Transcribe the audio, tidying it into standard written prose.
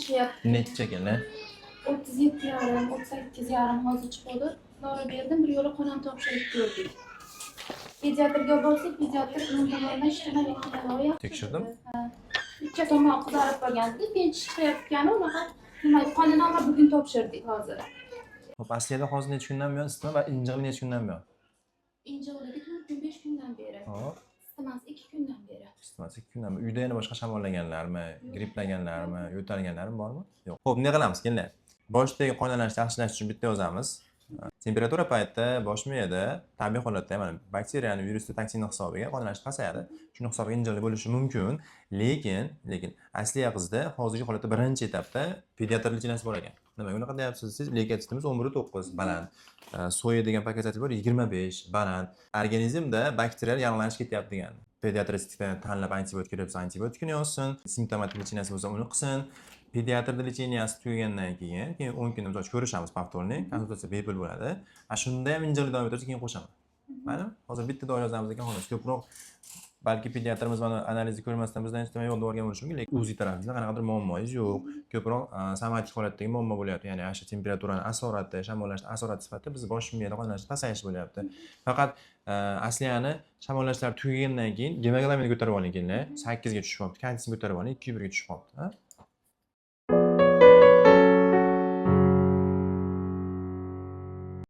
Chiqyapti. Necha kelin? 37,5, 38,5 hozir chiqadi. Dori berdim, bir yo'la qon ham topshirib ko'rdik. Pediatrga borsak, pediatr uni tomonidan hech nima yo'q. Tekshirdim? Ha. Ikki tomon qizarib qolgan dedi, keyin tish chiqayotgani unaqa nima, qonini olib bugun topshirdik hozir. Xo'p, aslida hozir necha kundan buyon isitma va injiqlik necha kundan buyon? Injiqligi 4 kun, 5 kundan beri. Hop, Isitmasi 2 kundan beri. Isitmasi 2 kundan beri. Uyda yana boshqa shamollaganlarmi, gripplaganlarmi, yo'talganlarmi bormi? Yo'q. Xo'p, ne qilamiz, kelinglar. Boshdagi qonlanishni yaxshilash uchun bitta yozamiz. Temperatura paytida bosh miyada tabiiy holatda mana bakteriyani, virusni, toksinni hisobiga qonlanish pasayadi. Shuni hisobiga injiqlik bo'lishi mumkin. Lekin Asliya qizda hozirgi holatda birinchi etapda pediatr лечения si bor ekan. Nimaga unaqa deyapsiz siz? Leykositimiz 11,9, baland. СОЭ degan показатель bor, 25, baland. Organizmda bakterial yallig'lanish ketyapti degani. Pediatr tanlab antibiotik kerak bo'lsa, antibiotikini yozsin, simptomatik лечения si bo'lsa, uni qilsin. Pediatrda лечения si tugagandan keyin 10 kunda misol uchun ko'rishamiz повторный, konsultatsiya bepul bo'ladi. A shunda ham injiqlik davom etaversa, keyin qo'shaman. Maylimi? Hozir bitta dori yozamiz ekan, xolos. Ko'proq balki pediatrimiz mana analizni ko'rmasdan bizdan hech nima yo'q deb yuborgan bo'lishi mumkin, lekin УЗИ tarafida qanaqadir muammoyingiz yo'q. Ko'proq somatik holatdagi muammo bo'lyapti. Ya'ni ana shu temperaturani asorati, shamollashni asorati sifatida biz bosh miyada qonlanish pasayishi bo'lyapti. Faqat Asliyani shamollashlar tugagandan keyin gemoglobinni ko'tarib oling, keling. 8 ga tushib qolibdi, kalsiyni ko'tarib oling, 2,1 ga tushib qolibdi. Ha?